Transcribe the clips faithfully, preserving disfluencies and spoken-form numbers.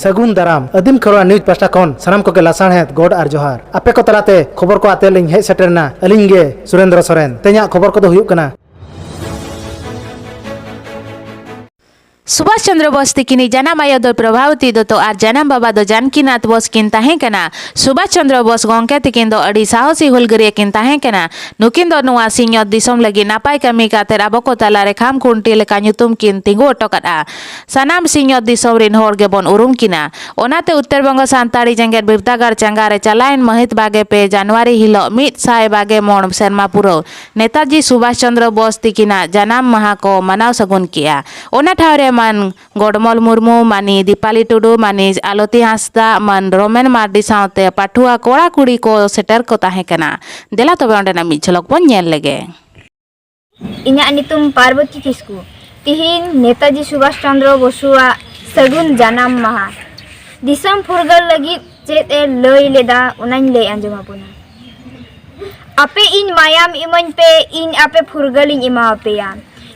ᱥᱟᱹᱜᱩᱱ ᱫᱟᱨᱟᱢ᱾ ᱟᱹᱫᱤᱢ ᱠᱷᱮᱨᱣᱟᱲ ᱱᱤᱭᱩᱡᱽ ᱯᱟᱦᱴᱟ ᱠᱷᱚᱱ ᱥᱟᱱᱟᱢ ᱠᱚᱜᱮ ᱞᱟᱥᱟᱲᱦᱮᱫ ᱜᱚᱰ ᱟᱨ ᱡᱚᱦᱟᱨ᱾ ᱟᱯᱮ ᱠᱚ ᱛᱟᱞᱟᱛᱮ ᱠᱷᱚᱵᱚᱨ ᱠᱚ ᱟᱛᱮ ᱞᱤᱧ ᱦᱮᱡ ᱥᱮᱴᱮᱨ ᱮᱱᱟ ᱟᱹᱞᱤᱧ ᱜᱮ ᱥᱩᱨᱮᱱᱫᱨᱚ ᱥᱚᱨᱮᱱ᱾ ᱛᱮᱦᱮᱧᱟᱜ ᱠᱷᱚᱵᱚᱨ ᱠᱚᱫᱚ ᱦᱩᱭᱩᱜ ᱠᱟᱱᱟ᱾ ᱥᱩᱵᱷᱟᱥ ᱪᱚᱱᱫᱨᱚ ᱵᱳᱥ ᱛᱤᱠᱤᱱᱤᱡ ᱡᱟᱱᱟᱢ ᱟᱭᱳ ᱫᱚ ᱯᱨᱚᱵᱷᱟᱵᱚᱛᱤ ᱫᱚᱛᱚ ᱟᱨ ᱡᱟᱱᱟᱢ ᱵᱟᱵᱟ ᱫᱚ ᱡᱟᱱᱠᱤᱱᱟᱛᱷ ᱵᱳᱥ ᱠᱤᱱ ᱛᱟᱦᱮᱸ ᱠᱟᱱᱟ᱾ ᱥᱩᱵᱷᱟᱥ ᱪᱚᱱᱫᱨᱚ ᱵᱳᱥ ᱜᱚᱢᱠᱮ ᱛᱤᱠᱤᱱ ᱫᱚ ᱟᱹᱰᱤ ᱥᱟᱦᱚᱥᱤ ᱦᱩᱞᱜᱟᱹᱨᱤᱭᱟᱹ ᱠᱤᱱ ᱛᱟᱦᱮᱸ ᱠᱟᱱᱟ᱾ ᱱᱩᱠᱤᱱ ᱫᱚ ᱱᱚᱣᱟ ᱥᱤᱧᱚᱛ ᱫᱤᱥᱚᱢ ᱞᱟᱹᱜᱤᱫ ᱱᱟᱯᱟᱭ ᱠᱟᱹᱢᱤ ᱠᱟᱛᱮᱫ ᱟᱵᱚ ᱠᱚ ᱛᱟᱞᱟᱨᱮ ᱠᱷᱟᱢ ᱠᱷᱩᱱᱴᱤ ᱞᱮᱠᱟ ᱧᱩᱛᱩᱢ ᱠᱤᱱ ᱛᱤᱸᱜᱩ ᱦᱚᱴᱚ ᱠᱟᱫᱼᱟ᱾ ᱥᱟᱱᱟᱢ ᱥᱤᱧᱚᱛ ᱫᱤᱥᱚᱢ ᱨᱤᱱ ᱦᱚᱲ ᱜᱮᱵᱚᱱ ᱩᱨᱩᱢ ᱠᱤᱱᱟ᱾ ᱚᱱᱟᱛᱮ ᱩᱛᱛᱚᱨ ᱵᱚᱝᱜᱚ ᱥᱟᱱᱛᱟᱲᱤ ᱡᱮᱜᱮᱛ ᱵᱤᱨᱫᱟᱹᱜᱟᱲ ᱪᱟᱸᱜᱟ ᱨᱮ ᱪᱟᱞᱟᱣᱮᱱ ᱢᱟᱹᱦᱤᱛ ᱵᱟᱜᱮ ᱯᱮ ᱡᱟᱱᱩᱣᱟᱨᱤ ᱦᱤᱞᱚᱜ ᱢᱤᱫ ᱥᱟᱭ ᱵᱟᱜᱮ ᱢᱚᱬ ᱥᱮᱨᱢᱟ ᱯᱩᱨᱟᱹᱣ ᱱᱮᱛᱟᱡᱤ ᱥᱩᱵᱷᱟᱥ ᱪᱚᱱᱫᱨᱚ ᱵᱳᱥ ᱛᱤᱠᱤᱱᱟᱜ ᱡᱟᱱᱟᱢ ᱢᱟᱦᱟ ᱠᱚ ᱢᱟᱱᱟᱣ ᱥᱟᱹᱜᱩᱱ ᱠᱮᱜᱼᱟ᱾ ᱚᱱᱟ ᱴᱷᱟᱶ ᱨᱮ ᱢᱟᱱ ᱜᱚᱰᱢᱚᱞ ᱢᱩᱨᱢᱩ, ᱢᱟᱹᱱᱤ ᱫᱤᱯᱟᱞᱤ ᱴᱩᱰᱩ, ᱢᱟᱹᱱᱤᱡ ᱟᱞᱚᱛᱤ ᱦᱟᱸᱥᱫᱟ, ᱢᱟᱹᱱ ᱨᱚᱢᱮᱱ ᱢᱟᱨᱰᱤ ᱥᱟᱶᱛᱮ ᱯᱟᱹᱴᱷᱩᱣᱟᱹ ᱠᱚᱲᱟ ᱠᱩᱲᱤ ᱠᱚ ᱥᱮᱴᱮᱨ ᱠᱚ ᱛᱟᱦᱮᱸ ᱠᱟᱱᱟ᱾ ᱫᱮᱞᱟ ᱛᱚᱵᱮ ᱚᱸᱰᱮᱱᱟᱜ ᱢᱤᱫ ᱡᱷᱚᱞᱚᱠ ᱵᱚᱱ ᱧᱮᱞ ᱞᱮᱜᱮ᱾ ᱤᱧᱟᱹᱜ ᱧᱩᱛᱩᱢ ᱯᱟᱨᱵᱚᱛᱤ ᱠᱤᱥᱠᱩ᱾ ᱛᱤᱦᱤᱧ ᱱᱮᱛᱟᱡᱤ ᱥᱩᱵᱷᱟᱥ ᱪᱚᱱᱫᱨᱚ ᱵᱚᱥᱩᱣᱟᱜ ᱥᱟᱹᱜᱩᱱ ᱡᱟᱱᱟᱢ ᱢᱟᱦᱟ᱾ ᱫᱤᱥᱚᱢ ᱯᱷᱩᱨᱜᱟᱹᱞ ᱞᱟᱹᱜᱤᱫ ᱪᱮᱫ ᱮ ᱞᱟᱹᱭ ᱞᱮᱫᱟ, ᱚᱱᱟᱧ ᱞᱟᱹᱭ ᱟᱸᱡᱚᱢ ᱟᱵᱚᱱᱟ᱾ ᱟᱯᱮ ᱤᱧ ᱢᱟᱭᱟᱢ ᱤᱢᱟᱹᱧ ᱯᱮ, ᱤᱧ ᱟᱯᱮ ᱯᱷᱩᱨᱜᱟᱹᱞᱤᱧ ᱮᱢᱟ ᱟᱯᱮᱭᱟ᱾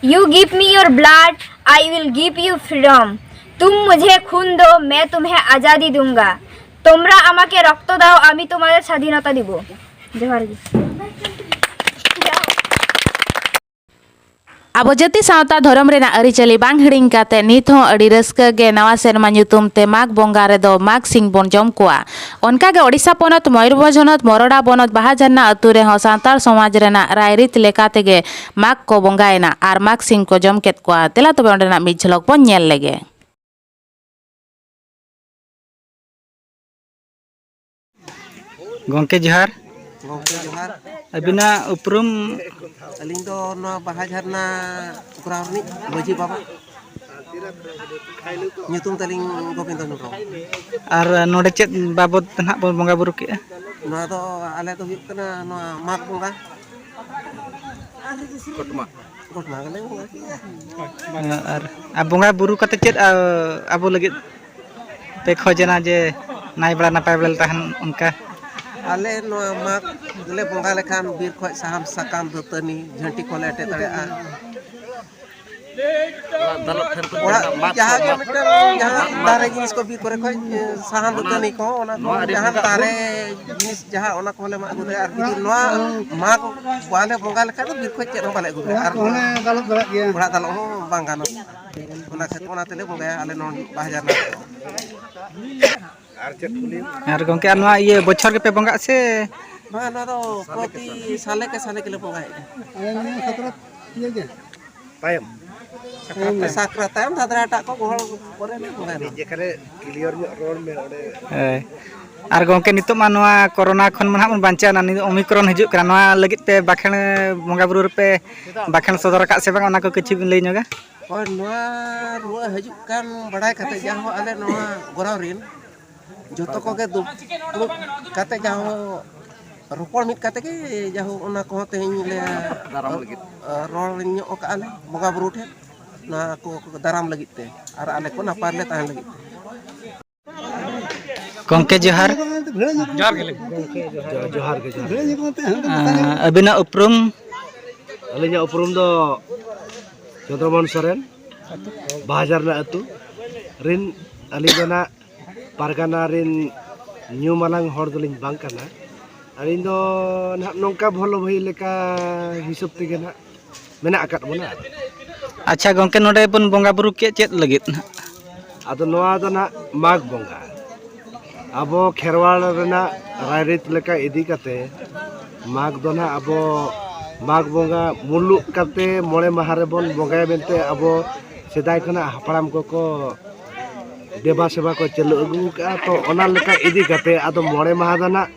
You give me your blood, I will give you freedom. तुम मुझे खून दो, मैं तुम्हें आज़ादी दूंगा। তোমরা আমাকে রক্ত দাও, আমি তোমাদের স্বাধীনতা দিব। ᱡᱚᱦᱟᱨ ᱜᱮ᱾ ᱟᱵᱚ ᱡᱟᱹᱛᱤ ᱥᱟᱶᱛᱟ ᱫᱷᱚᱨᱚᱢ ᱨᱮᱱᱟᱜ ᱟᱹᱨᱤᱪᱟᱹᱞᱤ ᱵᱟᱝ ᱦᱤᱲᱤᱧ ᱠᱟᱛᱮ ᱱᱤᱛ ᱦᱚᱸ ᱟᱹᱰᱤ ᱨᱟᱹᱥᱠᱟᱹ ᱜᱮ ᱱᱟᱣᱟ ᱥᱮᱨᱢᱟ ᱧᱩᱛᱩᱢ ᱛᱮ ᱢᱟᱜᱽ ᱵᱚᱸᱜᱟ ᱨᱮᱫᱚ ᱢᱟᱜᱽ ᱥᱤᱢ ᱵᱚᱱ ᱡᱚᱢ ᱠᱚᱣᱟ᱾ ᱚᱱᱠᱟ ᱜᱮ ᱳᱰᱤᱥᱟ ᱯᱚᱱᱚᱛ ᱢᱚᱭᱩᱨᱵᱷᱚᱸᱡᱽ ᱦᱚᱱᱚᱛ ᱢᱚᱨᱚᱰᱟ ᱵᱚᱱᱚᱛ ᱵᱟᱦᱟ ᱡᱷᱟᱨᱱᱟ ᱟᱹᱛᱩ ᱨᱮᱦᱚᱸ ᱥᱟᱱᱛᱟᱲ ᱥᱚᱢᱟᱡᱽ ᱨᱮᱱᱟᱜ ᱨᱟᱭᱨᱤᱛ ᱞᱮᱠᱟ ᱛᱮᱜᱮ ᱢᱟᱜᱽ ᱠᱚ ᱵᱚᱸᱜᱟᱭᱮᱱᱟ ᱟᱨ ᱢᱟᱜᱽ ᱥᱤᱢ ᱠᱚ ᱡᱚᱢ ᱠᱮᱫ ᱠᱚᱣᱟ᱾ ᱫᱮᱞᱟ ᱛᱚᱵᱮ ᱚᱸᱰᱮᱱᱟᱜ ᱢᱤᱫ ᱡᱷᱚᱞᱚᱠ ᱵᱚᱱ ᱧᱮᱞ ᱞᱮᱜᱮ᱾ ᱜᱚᱢᱠᱮ ᱡᱚᱦᱟᱨ᱾ ᱜᱚᱢᱠᱮ ᱡᱚᱦᱟᱨ᱾ ᱟᱹᱵᱤᱱᱟᱜ ᱩᱯᱨᱩᱢ? ᱟᱹᱞᱤᱧ ᱫᱚ ᱱᱚᱣᱟ ᱵᱟᱦᱟ ᱡᱷᱟᱨᱱᱟ ᱜᱨᱟᱢ ᱨᱤᱱᱤᱡ ᱢᱟᱹᱡᱷᱤ ᱵᱟᱵᱟ᱾ ᱧᱩᱛᱩᱢ ᱛᱟᱹᱞᱤᱧ ᱜᱳᱵᱤᱱᱫᱚ ᱦᱮᱢᱵᱨᱚᱢ᱾ ᱟᱨ ᱱᱚᱰᱮ ᱪᱮᱫ ᱵᱟᱵᱚᱫ ᱛᱮ ᱱᱟᱦᱟᱜ ᱵᱚᱱ ᱵᱚᱸᱜᱟ ᱵᱩᱨᱩ ᱠᱮᱜᱼᱟ? ᱱᱚᱣᱟ ᱫᱚ ᱟᱞᱮ ᱫᱚ ᱦᱩᱭᱩᱜ ᱠᱟᱱᱟ ᱱᱚᱣᱟ ᱢᱟᱜᱽ ᱵᱚᱸᱜᱟ᱾ ᱜᱷᱚᱴᱱᱟ ᱜᱮᱞᱮ ᱵᱚᱸᱜᱟ ᱠᱮᱜᱼᱟ᱾ ᱟᱨ, ᱟᱨ ᱵᱚᱸᱜᱟ ᱵᱩᱨᱩ ᱠᱟᱛᱮ ᱪᱮᱫ, ᱟ, ᱟᱵᱚ ᱞᱟᱹᱜᱤᱫ ᱯᱮ ᱠᱷᱚᱡᱮᱱᱟ ᱡᱮ ᱱᱟᱭ ᱵᱟᱲᱟ ᱱᱟᱯᱟᱭ ᱵᱟᱲᱟ ᱞᱮ ᱛᱟᱦᱮᱱ ᱚᱱᱠᱟ? ᱟᱞᱮ ᱱᱚᱣᱟ ᱢᱟᱜᱽ ᱨᱮᱞᱮ ᱵᱚᱸᱜᱟ ᱞᱮᱠᱷᱟᱱ ᱵᱤᱨ ᱠᱷᱚᱡ ᱥᱟᱦᱟᱱ ᱥᱟᱠᱟᱢ ᱫᱟᱹᱛᱟᱹᱱᱤ ᱡᱷᱟᱹᱱᱴᱤ ᱠᱚᱞᱮ ᱮᱴᱮᱫ ᱫᱟᱲᱮᱭᱟᱜᱼᱟ᱾ ᱚᱲᱟᱜ ᱫᱟᱞᱚᱵ ᱴᱷᱮᱱ ᱠᱷᱚᱱ ᱚᱲᱟᱜ ᱡᱟᱦᱟᱸ ᱢᱟᱜ ᱡᱟᱦᱟᱸ ᱜᱮ ᱠᱚ ᱢᱤᱫᱴᱟᱝ ᱡᱟᱦᱟᱸ ᱢᱟᱜ ᱫᱟᱨᱮ ᱡᱤᱱᱤᱥ ᱠᱚ ᱵᱤᱨ ᱠᱚᱨᱮ ᱠᱷᱚᱱ, ᱮ, ᱥᱟᱦᱟᱱ ᱚᱱᱟ ᱫᱟᱹᱛᱟᱹᱱᱤ ᱠᱚ, ᱚᱱᱟ ᱠᱚ ᱱᱚᱣᱟ ᱟᱹᱰᱤ ᱡᱟᱦᱟᱸ ᱵᱚᱸᱜᱟ ᱫᱟᱨᱮ ᱡᱤᱱᱤᱥ ᱡᱟᱦᱟᱸ, ᱚᱱᱟ ᱠᱚᱦᱚᱸ ᱞᱮ ᱢᱟᱜ ᱟᱹᱜᱩ ᱫᱟᱲᱮᱭᱟᱜᱼᱟ᱾ ᱟᱨ ᱡᱩᱫᱤ ᱱᱚᱣᱟ ᱢᱟᱜᱽ ᱵᱟᱞᱮ ᱵᱚᱸᱜᱟ ᱞᱮᱠᱷᱟᱱ ᱫᱚ ᱵᱤᱨ ᱠᱷᱚᱱ ᱪᱮᱫ ᱦᱚᱸ ᱵᱟᱞᱮ ᱟᱹᱜᱩ ᱫᱟᱲᱮᱭᱟᱜᱼᱟ᱾ ᱟᱨ ᱚᱲᱟᱜ ᱠᱚᱦᱚᱸ ᱞᱮ ᱫᱟᱞᱚᱵ ᱫᱟᱲᱮᱭᱟᱜ ᱜᱮᱭᱟ᱾ ᱚᱲᱟᱜ ᱫᱟᱞᱚᱵ ᱦᱚᱸ ᱵᱟᱝ ᱜᱟᱱᱚᱜᱼᱟ᱾ ᱚᱱᱟ ᱠᱷᱟᱹᱛᱤᱨ ᱚᱱᱟ ᱛᱮᱞᱮ ᱵᱚᱸᱜᱟᱭᱟ ᱟᱞᱮ ᱱᱚᱣᱟ ᱵᱟᱦᱟ ᱡᱟᱱᱟᱢ ᱨᱮᱫᱚ᱾ ᱟᱨ ᱪᱮᱫ ᱠᱚ ᱞᱟᱹᱭᱟ? ᱟᱨ ᱜᱚᱢᱠᱮ, ᱟᱨ ᱱᱚᱣᱟ ᱤᱭᱟᱹ ᱵᱚᱪᱷᱚᱨ ᱜᱮᱯᱮ ᱵᱚᱸᱜᱟᱜᱼᱟ ᱥᱮ? ᱵᱟᱝ, ᱱᱚᱣᱟ ᱫᱚ ᱯᱨᱚᱛᱤ ᱥᱟᱞᱮ ᱠᱮ ᱥᱟᱞᱮ ᱜᱮᱞᱮ ᱵᱚᱸᱜᱟᱭᱮᱫᱼᱟ᱾ ᱟᱞᱮ ᱱᱚᱣᱟ ᱥᱟᱠᱨᱟᱛ ᱤᱭᱟᱹ ᱜᱮ᱾ ᱛᱟᱭᱚᱢ᱾ ᱥᱟᱠᱨᱟᱛ ᱛᱟᱭᱚᱢ᱾ ᱥᱟᱠᱨᱟᱛ ᱛᱟᱭᱚᱢ ᱫᱷᱟᱫᱨᱟ ᱦᱟᱴᱟᱜ ᱠᱚ ᱜᱚᱦᱚᱲ ᱯᱚᱨᱮ ᱞᱮ ᱵᱚᱸᱜᱟᱭᱟ᱾ ᱢᱤᱫ ᱡᱮᱠᱷᱟ ᱨᱮ clear ᱧᱚᱜ ᱨᱚᱲ ᱢᱮ ᱚᱸᱰᱮ᱾ ᱦᱳᱭ᱾ ᱟᱨ ᱜᱚᱢᱠᱮ, ᱱᱤᱛᱚᱜ ᱢᱟ ᱱᱚᱣᱟ ᱠᱳᱨᱳᱱᱟ ᱠᱷᱚᱱ ᱢᱟ ᱱᱟᱦᱟᱜ ᱵᱚᱱ ᱵᱟᱧᱪᱟᱣ ᱮᱱᱟ, ᱱᱤᱛᱚᱜ ᱚᱢᱤᱠᱨᱚᱱ ᱦᱤᱡᱩᱜ ᱠᱟᱱᱟ, ᱱᱚᱣᱟ ᱞᱟᱹᱜᱤᱫ ᱛᱮ ᱵᱟᱠᱷᱮᱬ ᱵᱚᱸᱜᱟ ᱵᱩᱨᱩ ᱨᱮᱯᱮ ᱵᱟᱠᱷᱮᱬ ᱥᱚᱫᱚᱨ ᱟᱠᱟᱫ ᱥᱮ ᱵᱟᱝ, ᱚᱱᱟ ᱠᱚ ᱠᱤᱪᱷᱩ ᱵᱤᱱ ᱞᱟᱹᱭ ᱧᱚᱜᱟ? ᱦᱳᱭ, ᱱᱚᱣᱟ ᱨᱩᱣᱟᱹ ᱦᱤᱡᱩᱜ ᱠᱟᱱ ᱵᱟᱲᱟᱭ ᱠᱟᱛᱮ ᱡᱟᱦᱟᱸ ᱟᱞᱮ ᱱᱚᱣᱟ ᱜᱚᱨᱟᱣ ᱨᱮᱱ ᱡᱚᱛᱚ ᱠᱚᱜᱮ ᱫᱩᱯᱲᱩᱵ ᱠᱟᱛᱮ ᱡᱟᱦᱟᱸ ᱨᱚᱯᱚᱲ ᱢᱤᱫ ᱠᱟᱛᱮ ᱜᱮ ᱡᱟᱦᱳ ᱚᱱᱟ ᱠᱚᱦᱚᱸ ᱛᱮᱦᱮᱧ ᱞᱮ ᱫᱟᱨᱟᱢ ᱞᱟᱹᱜᱤᱫ᱾ ᱨᱚᱲ ᱧᱚᱜ ᱟᱠᱟᱫᱼᱟ ᱞᱮ ᱵᱚᱸᱜᱟ ᱵᱩᱨᱩ ᱴᱷᱮᱱ, ᱱᱚᱣᱟ ᱠᱚ ᱫᱟᱨᱟᱢ ᱞᱟᱹᱜᱤᱫ ᱛᱮ ᱟᱨ ᱟᱞᱮ ᱠᱚ ᱱᱟᱯᱟᱭ ᱨᱮᱞᱮ ᱛᱟᱦᱮᱱ ᱞᱟᱹᱜᱤᱫ ᱛᱮ᱾ ᱜᱚᱢᱠᱮ ᱡᱚᱦᱟᱨ᱾ ᱡᱚᱦᱟᱨ ᱜᱮ᱾ ᱡᱚ-, ᱡᱚᱦᱟᱨ ᱜᱮ, ᱡᱚᱦᱟᱨ ᱜᱮ᱾ ᱟᱸ, ᱟᱹᱵᱤᱱᱟᱜ ᱩᱯᱨᱩᱢ? ᱟᱹᱞᱤᱧᱟᱜ ᱩᱯᱨᱩᱢ ᱫᱚ ᱪᱚᱱᱫᱨᱚᱢᱳᱦᱚᱱ ᱥᱚᱨᱮᱱ, ᱵᱟᱦᱟᱡᱟᱨ ᱨᱮᱱᱟᱜ ᱟᱹᱛᱩ ᱨᱤᱱ᱾ ᱟᱹᱞᱤᱧ ᱫᱚ ᱱᱟᱜ ᱯᱟᱨᱜᱟᱱᱟ ᱨᱤᱱ ᱧᱩᱢᱟᱱᱟᱝ ᱦᱚᱲ ᱫᱚᱞᱤᱧ ᱵᱟᱝ ᱠᱟᱱᱟ᱾ ᱟᱹᱞᱤᱧ ᱫᱚ ᱱᱟᱦᱟᱜ ᱱᱚᱝᱠᱟ ᱵᱷᱚᱞᱚ ᱵᱷᱟᱹᱭ ᱞᱮᱠᱟ ᱦᱤᱥᱟᱹᱵ ᱛᱮᱜᱮ ᱱᱟᱦᱟᱜ ᱢᱮᱱᱟᱜ ᱟᱠᱟᱫ ᱵᱚᱱᱟ᱾ ᱟᱪᱪᱷᱟ ᱜᱚᱢᱠᱮ, ᱱᱚᱰᱮ ᱵᱚᱱ ᱵᱚᱸᱜᱟ ᱵᱩᱨᱩ ᱠᱮᱫ ᱪᱮᱫ ᱞᱟᱹᱜᱤᱫ ᱱᱟᱦᱟᱜ? ᱟᱫᱚ ᱱᱚᱣᱟ ᱫᱚ ᱱᱟᱦᱟᱜ ᱢᱟᱜᱽ ᱵᱚᱸᱜᱟ, ᱟᱵᱚ ᱠᱷᱮᱨᱣᱟᱲ ᱨᱮᱱᱟᱜ ᱨᱟᱭᱨᱤᱛ ᱞᱮᱠᱟ ᱤᱫᱤ ᱠᱟᱛᱮ ᱢᱟᱜᱽ ᱫᱚ ᱱᱟᱦᱟᱜ ᱟᱵᱚ ᱢᱟᱜᱽ ᱵᱚᱸᱜᱟ ᱢᱩᱞᱩᱜ ᱠᱟᱛᱮ ᱢᱚᱬᱮ ᱢᱟᱦᱟ ᱨᱮᱵᱚᱱ ᱵᱚᱸᱜᱟᱭᱟ ᱢᱮᱱᱛᱮ ᱟᱵᱚ ᱥᱮᱫᱟᱭ ᱠᱷᱚᱱᱟᱜ ᱦᱟᱯᱲᱟᱢ ᱠᱚᱠᱚ ᱫᱮᱵᱟ ᱥᱮᱵᱟ ᱠᱚ ᱪᱟᱹᱞᱩ ᱟᱹᱜᱩ ᱟᱠᱟᱫᱼᱟ᱾ ᱛᱚ, ᱚᱱᱟ ᱞᱮᱠᱟ ᱤᱫᱤ ᱠᱟᱛᱮ ᱟᱫᱚ ᱢᱚᱬᱮ ᱢᱟᱦᱟ ᱫᱚ ᱱᱟᱜ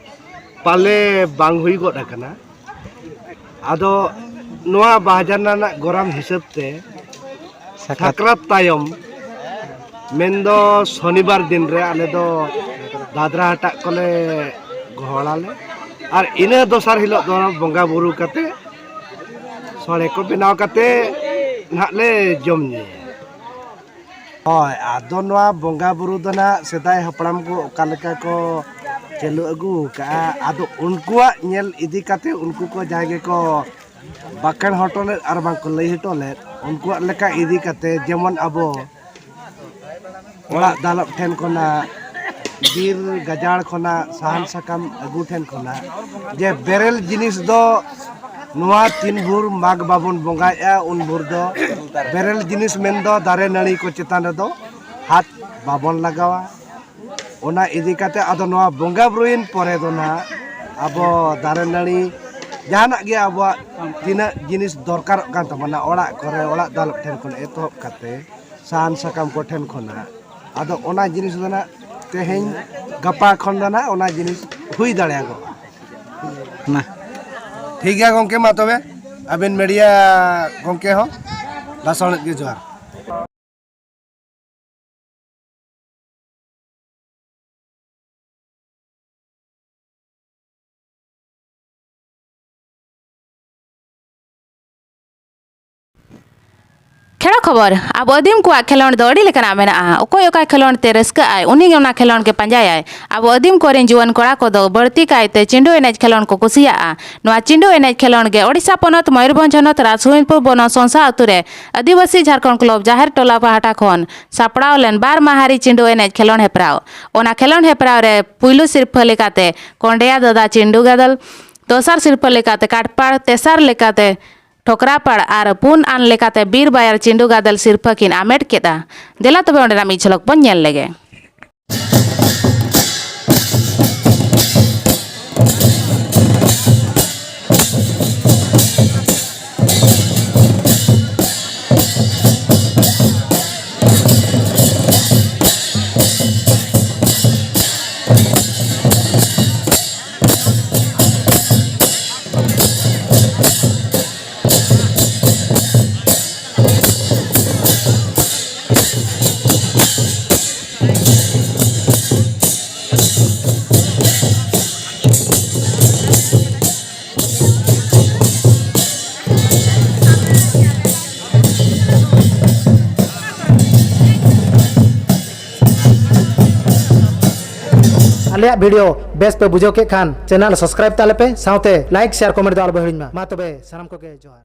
ᱯᱟᱞᱮ ᱵᱟᱝ ᱦᱩᱭ ᱜᱚᱫ ᱟᱠᱟᱱᱟ᱾ ᱟᱫᱚ ᱱᱚᱣᱟ ᱵᱟᱦᱟ ᱡᱟᱱᱟ ᱨᱮᱱᱟᱜ ᱜᱚᱨᱟᱢ ᱦᱤᱥᱟᱹᱵ ᱛᱮ ᱥᱟᱠᱨᱟᱛ᱾ ᱥᱟᱠᱨᱟᱛ ᱛᱟᱭᱚᱢ, ᱢᱮᱱᱫᱚ ᱥᱚᱱᱤᱵᱟᱨ ᱫᱤᱱ ᱨᱮ ᱟᱞᱮ ᱫᱚ ᱫᱟᱫᱽᱨᱟ ᱦᱟᱴᱟᱜ ᱠᱚᱞᱮ ᱜᱚᱦᱚᱲᱟᱞᱮ᱾ ᱟᱨ ᱤᱱᱟᱹ ᱫᱚᱥᱟᱨ ᱦᱤᱞᱳᱜ ᱫᱚ ᱵᱚᱸᱜᱟ ᱵᱩᱨᱩ ᱠᱟᱛᱮ, ᱥᱚᱲᱮ ᱠᱚ ᱵᱮᱱᱟᱣ ᱠᱟᱛᱮ ᱱᱟᱦᱟᱜ ᱞᱮ ᱡᱚᱢ ᱧᱩᱭᱟ᱾ ᱦᱳᱭ, ᱟᱫᱚ ᱱᱚᱣᱟ ᱵᱚᱸᱜᱟ ᱵᱩᱨᱩ ᱫᱚ ᱱᱟᱦᱟᱜ ᱥᱮᱫᱟᱭ ᱦᱟᱯᱲᱟᱢ ᱠᱚ ᱚᱠᱟ ᱞᱮᱠᱟ ᱠᱚ ᱪᱟᱹᱞᱩ ᱟᱹᱜᱩ ᱟᱠᱟᱫᱼᱟ, ᱟᱫᱚ ᱩᱱᱠᱩᱣᱟᱜ ᱧᱮᱞ ᱤᱫᱤ ᱠᱟᱛᱮ ᱩᱱᱠᱩ ᱠᱚ ᱡᱟᱦᱟᱸᱭ ᱜᱮᱠᱚ ᱵᱟᱠᱷᱮᱲ ᱦᱚᱴᱚ ᱞᱮᱫ ᱟᱨ ᱵᱟᱝ ᱠᱚ ᱞᱟᱹᱭ ᱦᱚᱴᱚ ᱞᱮᱫ, ᱩᱱᱠᱩᱣᱟᱜ ᱞᱮᱠᱟ ᱤᱫᱤ ᱠᱟᱛᱮ, ᱡᱮᱢᱚᱱ ᱟᱵᱚ ᱚᱲᱟᱜ ᱫᱟᱞᱚᱵ ᱴᱷᱮᱱ ᱠᱷᱚᱱᱟᱜ, ᱵᱤᱨ ᱜᱟᱡᱟᱲ ᱠᱷᱚᱱᱟᱜ ᱥᱟᱦᱟᱱ ᱥᱟᱠᱟᱢ ᱟᱹᱜᱩ ᱴᱷᱮᱱ ᱠᱷᱚᱱᱟᱜ, ᱡᱮ ᱵᱮᱨᱮᱞ ᱡᱤᱱᱤᱥ ᱫᱚ ᱱᱚᱣᱟ ᱛᱤᱱ ᱵᱷᱳᱨ ᱢᱟᱜᱽ ᱵᱟᱵᱚᱱ ᱵᱚᱸᱜᱟᱭᱮᱫᱼᱟ, ᱩᱱ ᱵᱷᱳᱨ ᱫᱚ ᱵᱮᱨᱮᱞ ᱡᱤᱱᱤᱥ ᱢᱮᱱᱫᱚ ᱫᱟᱨᱮ ᱱᱟᱹᱲᱤ ᱠᱚ ᱪᱮᱛᱟᱱ ᱨᱮᱫᱚ ᱦᱟᱛ ᱵᱟᱵᱚᱱ ᱞᱟᱜᱟᱣᱟ᱾ ᱚᱱᱟ ᱤᱫᱤ ᱠᱟᱛᱮ ᱟᱫᱚ ᱱᱚᱣᱟ ᱵᱚᱸᱜᱟ ᱵᱩᱨᱩᱭᱮᱱ ᱯᱚᱨᱮ ᱫᱚ ᱱᱟᱦᱟᱜ ᱟᱵᱚ ᱫᱟᱨᱮ ᱱᱟᱹᱲᱤ ᱡᱟᱦᱟᱱᱟᱜ ᱜᱮ ᱟᱵᱚᱣᱟᱜ ᱛᱤᱱᱟᱹᱜ ᱡᱤᱱᱤᱥ ᱫᱚᱨᱠᱟᱨᱚᱜ ᱠᱟᱱ ᱛᱟᱵᱚᱱᱟ, ᱚᱲᱟᱜ ᱠᱚᱨᱮ, ᱚᱲᱟᱜ ᱫᱟᱞᱚᱵ ᱴᱷᱮᱱ ᱠᱷᱚᱱ ᱮᱛᱚᱦᱚᱵ ᱠᱟᱛᱮ ᱥᱟᱦᱟᱱ ᱥᱟᱠᱟᱢ ᱠᱚ ᱴᱷᱮᱱ ᱠᱷᱚᱱᱟᱜ, ᱟᱫᱚ ᱚᱱᱟ ᱡᱤᱱᱤᱥ ᱫᱚ ᱱᱟᱦᱟᱜ ᱛᱮᱦᱮᱧ ᱜᱟᱯᱟ ᱠᱷᱚᱱ ᱫᱚ ᱱᱟᱦᱟᱜ ᱚᱱᱟ ᱡᱤᱱᱤᱥ ᱦᱩᱭ ᱫᱟᱲᱮᱭᱟᱜᱚᱜᱼᱟ᱾ ᱢᱟ᱾ ᱴᱷᱤᱠ ᱜᱮᱭᱟ ᱜᱚᱢᱠᱮ, ᱢᱟ ᱛᱚᱵᱮ ᱟᱵᱮᱱ ᱢᱤᱰᱤᱭᱟ ᱜᱚᱢᱠᱮ ᱦᱚᱸ ᱞᱟᱥᱟᱲᱦᱮᱫ ᱜᱮ ᱡᱚᱦᱟᱨ᱾ ᱠᱷᱮᱲᱚ ᱠᱷᱚᱵᱚᱨ, ᱟᱵᱚ ᱟᱹᱫᱤᱢ ᱠᱚᱣᱟᱜ ᱠᱷᱮᱞᱳᱸᱰ ᱫᱚ ᱟᱹᱰᱤ ᱞᱮᱠᱟᱱᱟᱜ ᱢᱮᱱᱟᱜᱼᱟ᱾ ᱚᱠᱚᱭ ᱚᱠᱟ ᱠᱷᱮᱞᱳᱸᱰ ᱛᱮ ᱨᱟᱹᱥᱠᱟᱹᱜ ᱟᱭ, ᱩᱱᱤ ᱜᱮ ᱚᱱᱟ ᱠᱷᱮᱞᱳᱸᱰ ᱜᱮ ᱯᱟᱸᱡᱟᱭᱟᱭ᱾ ᱟᱵᱚ ᱟᱹᱫᱤᱢ ᱠᱚᱨᱮᱱ ᱡᱩᱣᱟᱹᱱ ᱠᱚᱲᱟ ᱠᱚᱫᱚ ᱵᱟᱹᱲᱛᱤ ᱠᱟᱭᱛᱮ ᱪᱤᱸᱰᱩ ᱮᱱᱮᱡ ᱠᱷᱮᱞᱳᱸᱰ ᱠᱚ ᱠᱩᱥᱤᱭᱟᱜᱼᱟ᱾ ᱱᱚᱣᱟ ᱪᱤᱸᱰᱩ ᱮᱱᱮᱡ ᱠᱷᱮᱞᱳᱸᱰ ᱜᱮ ᱳᱰᱤᱥᱟ ᱯᱚᱱᱚᱛ ᱢᱚᱭᱩᱨᱵᱷᱚᱸᱡᱽ ᱦᱚᱱᱚᱛ ᱨᱟᱡᱽᱦᱚᱨᱤᱱᱯᱩᱨ ᱵᱚᱱᱚ ᱥᱚᱝᱥᱟ ᱟᱹᱛᱩ ᱨᱮ ᱟᱹᱫᱤᱵᱟᱹᱥᱤ ᱡᱷᱟᱲᱠᱷᱚᱸᱰ ᱠᱞᱚᱵᱽ ᱡᱟᱦᱮᱨ ᱴᱚᱞᱟ ᱯᱟᱦᱴᱟ ᱠᱷᱚᱱ ᱥᱟᱯᱲᱟᱣ ᱞᱮᱱ ᱵᱟᱨ ᱢᱟᱦᱟᱨᱤ ᱪᱤᱸᱰᱩ ᱮᱱᱮᱡ ᱠᱷᱮᱞᱳᱸᱰ ᱦᱮᱯᱨᱟᱣ᱾ ᱚᱱᱟ ᱠᱷᱮᱞᱳᱸᱰ ᱦᱮᱯᱨᱟᱣ ᱨᱮ ᱯᱩᱭᱞᱩ ᱥᱤᱨᱯᱷᱟᱹ ᱞᱮᱠᱟᱛᱮ ᱠᱚᱸᱰᱮᱭᱟ ᱫᱟᱫᱟ ᱪᱤᱸᱰᱩ ᱜᱟᱫᱮᱞ, ᱫᱚᱥᱟᱨ ᱥᱤᱨᱯᱷᱟᱹ ᱞᱮᱠᱟᱛᱮ ᱠᱟᱴᱯᱟᱲ, ᱛᱮᱥᱟᱨ ᱞᱮᱠᱟᱛᱮ ᱴᱷᱚᱠᱨᱟᱯᱟᱲ ᱟᱨ ᱯᱩᱱ ᱟᱱ ᱞᱮᱠᱟᱛᱮ ᱵᱤᱨ ᱵᱟᱭᱟᱨ ᱪᱤᱸᱰᱩ ᱜᱟᱫᱮᱞ ᱥᱤᱨᱯᱷᱟᱹ ᱠᱤᱱ ᱟᱢᱮᱴ ᱠᱮᱫᱼᱟ᱾ ᱫᱮᱞᱟ ᱛᱚᱵᱮ ᱚᱸᱰᱮᱱᱟᱜ ᱢᱤᱫ ᱡᱷᱚᱞᱚᱠ ᱵᱚᱱ ᱧᱮᱞ ᱞᱮᱜᱮ᱾ ᱟᱞᱮᱭᱟᱜ video ᱵᱮᱥ ᱯᱮ ᱵᱩᱡᱷᱟᱹᱣ ᱠᱮᱫ ᱠᱷᱟᱱ channel subscribe ᱛᱟᱞᱮ ᱯᱮ, ᱥᱟᱶᱛᱮ like, share, comment ᱫᱚ ᱟᱞᱚ ᱯᱮ ᱦᱤᱲᱤᱧ ᱢᱟ᱾ ᱢᱟ ᱛᱚᱵᱮ ᱥᱟᱱᱟᱢ ᱠᱚᱜᱮ ᱡᱚᱦᱟᱨ᱾